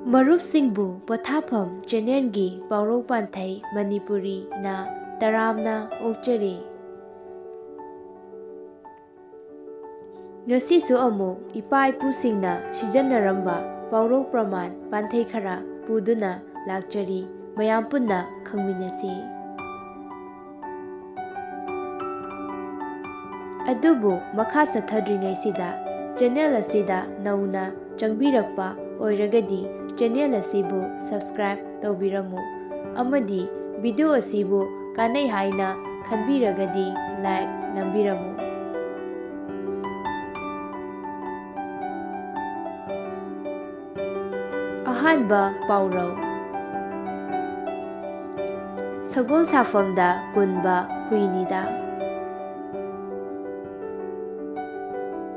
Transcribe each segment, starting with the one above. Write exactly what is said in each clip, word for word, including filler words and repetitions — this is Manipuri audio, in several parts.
ꯃꯔꯨꯞꯁꯤꯡꯕꯨ ꯄꯣꯊꯥꯐꯝ ꯆꯦꯅꯦꯜꯒꯤ ꯄꯥꯎꯔꯧ ꯄꯥꯟꯊꯩ ꯃꯅꯤꯄꯨꯔꯤꯅ ꯇꯔꯥꯝꯅ ꯑꯣꯛꯆꯔꯤ꯫ ꯉꯁꯤꯁꯨ ꯑꯃꯨꯛ ꯏꯄꯥ ꯏꯄꯨꯁꯤꯡꯅ ꯁꯤꯖꯤꯟꯅꯔꯝꯕ ꯄꯥꯎꯔꯧ ꯄ꯭ꯔꯃꯥꯟ ꯄꯥꯟꯊꯩ ꯈꯔ ꯄꯨꯗꯨꯅ ꯂꯥꯛꯆꯔꯤ꯫ ꯃꯌꯥꯝ ꯄꯨꯟꯅ ꯈꯪꯃꯤꯟꯅꯁꯤ꯫ ꯑꯗꯨꯕꯨ ꯃꯈꯥ ꯆꯠꯊꯗ꯭ꯔꯤꯉꯩꯁꯤꯗ ꯆꯦꯅꯦꯜ ꯑꯁꯤꯗ ꯅꯧꯅ ꯆꯪꯕꯤꯔꯛꯄ ꯑꯣꯏꯔꯒꯗꯤ ꯆꯦꯅꯦꯜ ꯑꯁꯤꯕꯨ subscribe ꯇꯧꯕꯤꯔꯝꯃꯨ ꯑꯃꯗꯤ video ꯑꯁꯤꯕꯨ ꯀꯥꯟꯅꯩ ꯍꯥꯏꯅ ꯈꯟꯕꯤꯔꯒꯗꯤ like ꯅꯝꯕꯤꯔꯝꯃꯨ꯫ ꯑꯍꯥꯟꯕ ꯄꯥꯎꯔꯧ꯫ ꯁꯒꯣꯜ ꯁꯥꯐꯝꯗ ꯀꯨꯟꯕ ꯍꯨꯏꯅꯤꯗ꯫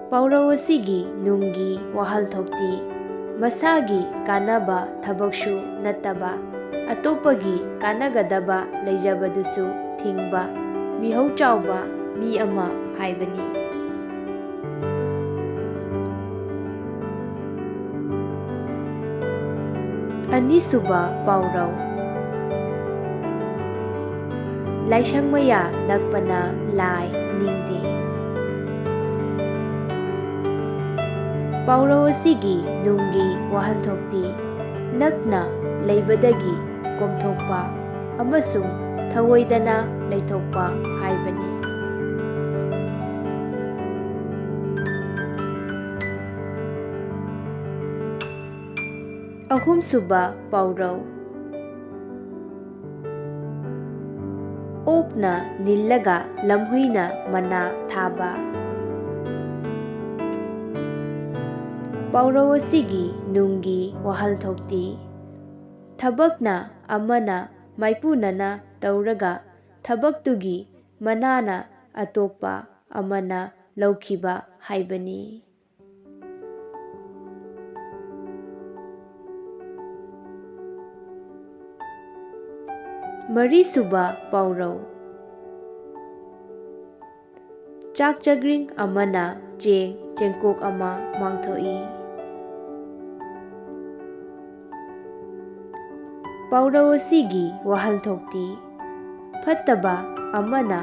ꯄꯥꯎꯔꯧ ꯑꯁꯤꯒꯤ ꯅꯨꯡꯒꯤ ꯋꯥꯍꯟꯊꯣꯛꯇꯤ ꯃꯁꯥꯒꯤ ꯀꯥꯟꯅꯕ ꯊꯕꯛꯁꯨ ꯅꯠꯇꯕ, ꯑꯇꯣꯞꯄꯒꯤ ꯀꯥꯟꯅꯒꯗꯕ ꯂꯩꯖꯕꯗꯨꯁꯨ ꯊꯤꯡꯕ ꯃꯤꯍꯧ ꯆꯥꯎꯕ ꯃꯤ ꯑꯃ ꯍꯥꯏꯕꯅꯤ꯫ ꯑꯅꯤꯁꯨꯕ ꯄꯥꯎꯔꯧ꯫ ꯂꯥꯏꯁꯪ ꯃꯌꯥ ꯅꯛꯄꯅ ꯂꯥꯏ ꯅꯤꯡꯗꯦ꯫ ꯄꯥꯎꯔꯧ ꯑꯁꯤꯒꯤ ꯅꯨꯡꯒꯤ ꯋꯥꯍꯟꯊꯣꯛꯇꯤ ꯅꯛꯅ ꯂꯩꯕꯗꯒꯤ ꯀꯣꯝꯊꯣꯛꯄ ꯑꯃꯁꯨꯡ ꯊꯧꯑꯣꯏꯗꯅ ꯂꯩꯊꯣꯛꯄ ꯍꯥꯏꯕꯅꯤ꯫ ꯑꯍꯨꯝꯁꯨꯕ ꯄꯥꯎꯔꯧ꯫ ꯑꯣꯛꯅ ꯅꯤꯜꯂꯒ ꯂꯝꯍꯨꯏꯅ ꯃꯅꯥ ꯊꯥꯕ꯫ ꯄꯥꯎꯔꯧ ꯑꯁꯤꯒꯤ ꯅꯨꯡꯒꯤ ꯋꯥꯍꯟꯊꯣꯛꯇꯤ ꯊꯕꯛꯅ ꯑꯃꯅ ꯃꯥꯏꯄꯨꯅꯅ ꯇꯧꯔꯒ ꯊꯕꯛꯇꯨꯒꯤ ꯃꯅꯥꯅ ꯑꯇꯣꯞꯄ ꯑꯃꯅ ꯂꯧꯈꯤꯕ ꯍꯥꯏꯕꯅꯤ꯫ ꯃꯔꯤꯁꯨꯕ ꯄꯥꯎꯔꯧ꯫ ꯆꯥꯛ ꯆꯒ꯭ꯔꯤꯡ ꯑꯃꯅ ꯆꯦꯡ ꯆꯦꯡꯀꯣꯛ ꯑꯃ ꯃꯥꯡꯊꯣꯛꯏ꯫ ꯄꯥꯎꯔꯧ ꯑꯁꯤꯒꯤ ꯋꯥꯍꯟꯊꯣꯛꯇꯤ, ꯐꯠꯇꯕ ꯑꯃꯅ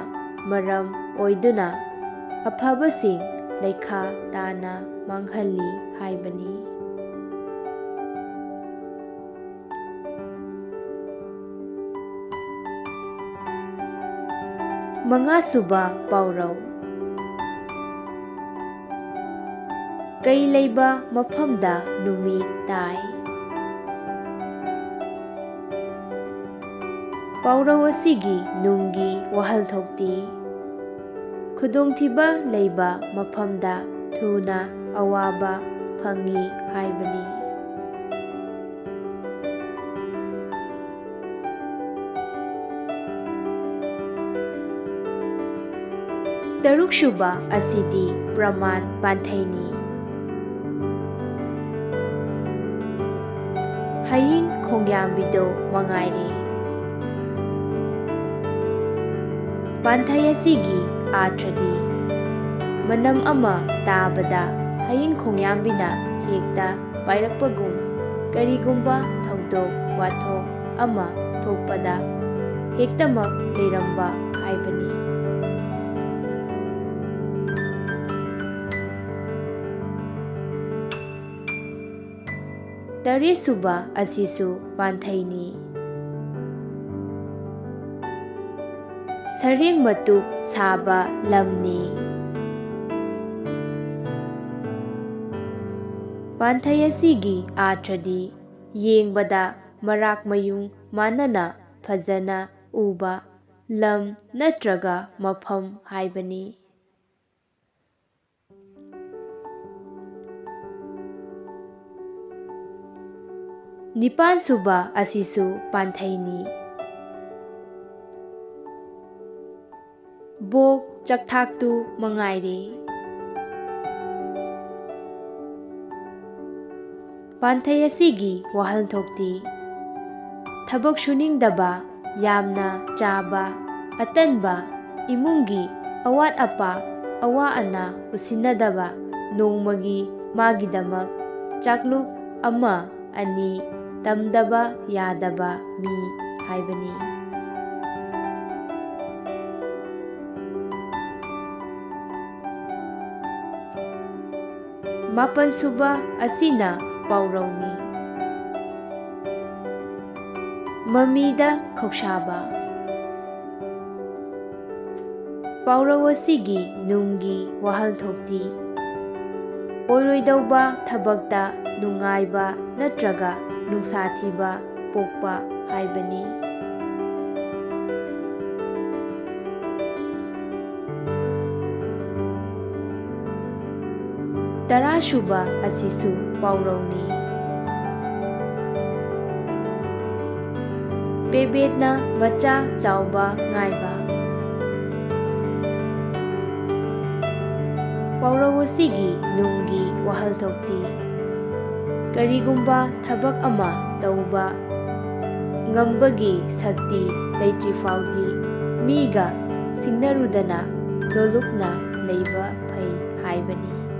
ꯃꯔꯝ ꯑꯣꯏꯗꯨꯅ ꯑꯐꯕꯁꯤꯡ ꯂꯩꯈꯥ ꯇꯥꯅ ꯃꯥꯡꯍꯜꯂꯤ ꯍꯥꯏꯕꯅꯤ꯫ ꯃꯉꯥꯁꯨꯕ ꯄꯥꯎꯔꯧ꯫ ꯀꯩ ꯂꯩꯕ ꯃꯐꯝꯗ ꯅꯨꯃꯤꯠ ꯇꯥꯏ꯫ ꯄꯥꯎꯔꯧ ꯑꯁꯤꯒꯤ ꯅꯨꯡꯒꯤ ꯋꯥꯍꯟꯊꯣꯛꯇꯤ, ꯈꯨꯗꯣꯡꯊꯤꯕ ꯂꯩꯕ ꯃꯐꯝꯗ ꯊꯨꯅ ꯑꯋꯥꯕ ꯐꯪꯏ ꯍꯥꯏꯕꯅꯤ꯫ ꯇꯔꯨꯛꯁꯨꯕ ꯑꯁꯤꯗꯤ ꯄ꯭ꯔꯃꯥꯟ ꯄꯥꯟꯊꯩꯅꯤ꯫ ꯍꯌꯤꯡ ꯈꯣꯡꯌꯥꯝꯕꯤꯗꯣ ꯃꯉꯥꯏꯔꯦ꯫ ꯄꯥꯟꯊꯩ ꯑꯁꯤꯒꯤ ꯑꯥꯔꯊꯗꯤ, ꯃꯅꯝ ꯑꯃ ꯇꯥꯕꯗ ꯍꯌꯤꯡ ꯈꯣꯡꯌꯥꯝꯕꯤꯅ ꯍꯦꯛꯇ ꯄꯥꯏꯔꯛꯄꯒꯨꯝ, ꯀꯔꯤꯒꯨꯝꯕ ꯊꯧꯗꯣꯛ ꯋꯥꯊꯣꯛ ꯑꯃ ꯊꯣꯛꯄꯗ ꯍꯦꯛꯇꯃꯛ ꯂꯩꯔꯝꯕ ꯍꯥꯏꯕꯅꯤ꯫ ꯇꯔꯦꯠꯁꯨꯕ ꯑꯁꯤꯁꯨ ꯄꯥꯟꯊꯩꯅꯤ꯫ ꯁꯔꯦꯡ ꯃꯇꯨꯞ ꯁꯥꯕ ꯂꯝꯅꯤ꯫ ꯄꯥꯟꯊꯩ ꯑꯁꯤꯒꯤ ꯑꯥꯔꯊꯗꯤ, ꯌꯦꯡꯕꯗ ꯃꯔꯥꯛ ꯃꯌꯨꯡ ꯃꯥꯟꯅꯅ ꯐꯖꯅ ꯎꯕ ꯂꯝ ꯅꯠꯇ꯭ꯔꯒ ꯃꯐꯝ ꯍꯥꯏꯕꯅꯤ꯫ ꯅꯤꯄꯥꯟꯁꯨꯕ ꯑꯁꯤꯁꯨ ꯄꯥꯟꯊꯩꯅꯤ꯫ ꯕꯣꯛ ꯆꯥꯛꯊꯥꯛꯇꯨ ꯃꯉꯥꯏꯔꯦ꯫ ꯄꯥꯟꯊꯩ ꯑꯁꯤꯒꯤ ꯋꯥꯍꯟꯊꯣꯛꯇꯤ, ꯊꯕꯛ ꯁꯨꯅꯤꯡꯗꯕ, ꯌꯥꯝꯅ ꯆꯥꯕ, ꯑꯇꯟꯕ, ꯏꯃꯨꯡꯒꯤ ꯑꯋꯥꯠ ꯑꯄꯥ, ꯑꯋꯥ ꯑꯅꯥ ꯎꯁꯤꯟꯅꯗꯕ, ꯅꯣꯡꯃꯒꯤ ꯃꯥꯒꯤꯗꯃꯛ ꯆꯥꯛꯂꯨꯛ ꯑꯃ, ꯑꯅꯤ, ꯇꯝꯗꯕ ꯌꯥꯗꯕ ꯃꯤ ꯍꯥꯏꯕꯅꯤ꯫ ꯃꯥꯄꯟꯁꯨꯕ ꯑꯁꯤꯅ ꯄꯥꯎꯔꯧꯅꯤ꯫ ꯃꯃꯤꯗ ꯈꯧꯁꯥꯕ꯫ ꯄꯥꯎꯔꯧ ꯑꯁꯤꯒꯤ ꯅꯨꯡꯒꯤ ꯋꯥꯍꯟꯊꯣꯛꯇꯤ ꯑꯣꯏꯔꯣꯏꯗꯧꯕ ꯊꯕꯛꯇ ꯅꯨꯡꯉꯥꯏꯕ ꯅꯠꯇ꯭ꯔꯒ ꯅꯨꯡꯁꯥ ꯊꯤꯕ ꯄꯣꯛꯄ ꯍꯥꯏꯕꯅꯤ꯫ ꯇꯔꯥꯁꯨꯕ ꯑꯁꯤꯁꯨ ꯄꯥꯎꯔꯧꯅꯤ꯫ ꯄꯦꯕꯦꯠꯅ ꯃꯆꯥ ꯆꯥꯎꯕ ꯉꯥꯏꯕ꯫ ꯄꯥꯎꯔꯧ ꯑꯁꯤꯒꯤ ꯅꯨꯡꯒꯤ ꯋꯥꯍꯟꯊꯣꯛꯇꯤ ꯀꯔꯤꯒꯨꯝꯕ ꯊꯕꯛ ꯑꯃ ꯇꯧꯕ ꯉꯝꯕꯒꯤ ꯁꯛꯇꯤ ꯂꯩꯇ꯭ꯔꯤ ꯐꯥꯎꯗꯤ ꯃꯤꯒ ꯁꯤꯡꯅꯔꯨꯗꯅ ꯅꯣꯂꯨꯛꯅ ꯂꯩꯕ ꯐꯩ ꯍꯥꯏꯕꯅꯤ꯫